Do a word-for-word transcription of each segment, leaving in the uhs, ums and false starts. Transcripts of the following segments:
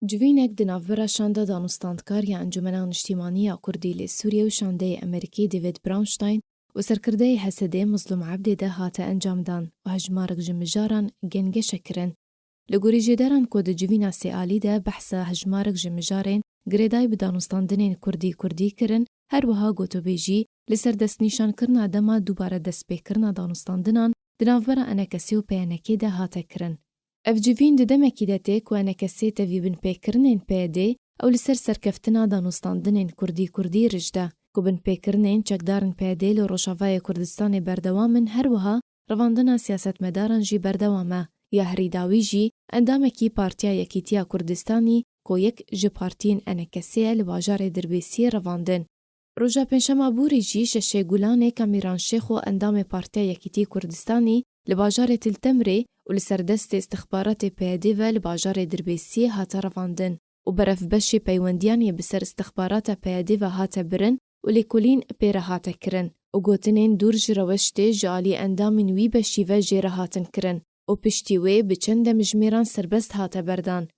Civînek di navbera şanda danûstandkar ya Encûmena Niştîmanî ya Kurdî li Sûriyê û şandeyê Amerîkî David Brownstein û serkirdeyê H S D'ê Mizlûm Ebdê de hate encamdan û hejmarek ji mijaran gengeşe kirin. Li gorî jêderan ku di civîna sêalî de behsa hejmarek ji mijarên girêdayî bi danûstandinên kurdî-kurdî kirin, her wiha gotûbêjî li ser destnîşankirina dema dubare destpêkirina danûstandinan di navbera E N K S ê û P Y N K'ê de hate kirin. Ev civîn di demekî de tê ku E N K S ê tevî binpêkirinên P Y D'ê ew li ser serkeftina danûstandinên kurdî-kurdî rij de, ku binpêkirinên çekdarên P Y D'ê li Rojavayê Kurdistanê berdewam in, her wiha revandina siyasetmedaran jî berdewam e. Ya herî dawî jî endamekî Partiya Yekîtiya Kurdistanî ku yek ji partiyên E N K S ê ye li bajarê Dirbêsiyê revandin. Roja Pêncşema borî jî şeşê Gulanê Kamîran Şêxo endamê Partiya Yekîtî Kurdistanî li bajarê Til Temrê û li ser destê istixbaratê P Y D ve li bajarê Dirbêsiyê hate revandin û berevbeşê peywendiyan yê bi ser istixbarata P Y D ve hate birin û lêkolîn pê re hate kirin û gotinên dûr ji rewiştê ji alî endamên wî beşî ve jê re hatin kirin û piştî wê bi çend demjimêran serbest hate berdan.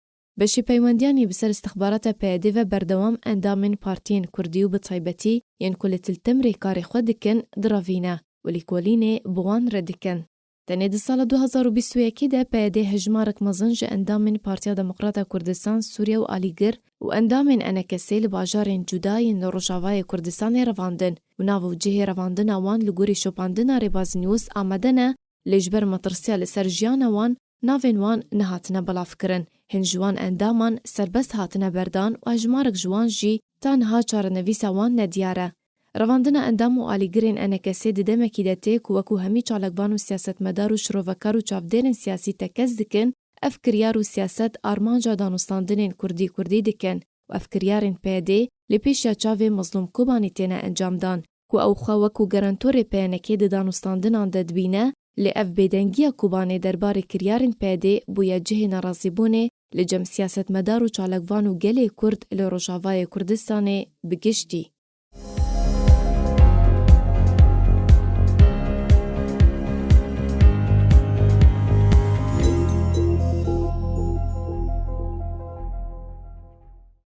Beşê peywendiyan yê bi ser istixbarata P Y D ve berdewam endamên partiyên kurdî û bi taybetî yên ku li Til Timrê karê xwe dikin, direvîne û lêkolînê bi wan re dikin. Tenê di sala du hazar û bîst û yekê de P Y D hejmarek mezin ji endamên Partiya Demokrata Kurdistan Sûriye û alîgir û endamên E N K S ê li bajarên cuda yên li Rojavayê Kurdistanê revandin û nav û cihê revandina wan li gorî şopandina Rêbaz News amade ne, lê ji ber metirsiya li ser jiyana wan navên wan nehatine belavkirin. Hin ji wan endaman serbest hatine berdan û hejmarek ji wan jî ta niha çarenivîsa wan nediyar e. Revandina endam û alîgirên E N K S ê di demekî de tê ku wekû hemî çalakvan û siyasetmedar û şirovekar û çavdêrên siyasî tekez dikin, ev kiryar û siyaset armanca danûstandinên kurdî-kurdî dikin û ev kiryarên P Y D lê pêşiya çavê Mizlûm Kobanî têne encamdan, ku ew xwe wekû garantorê P Y N K'ê di danûstandinan de dibîne, lê ev bêdengiya Kobanê derbarê kiryarên P Y D bûye cihê nerazîbûnê li cem siyasetmedar û çalakvan û gelê Kurd li Rojavayê Kurdistanê bi giştî.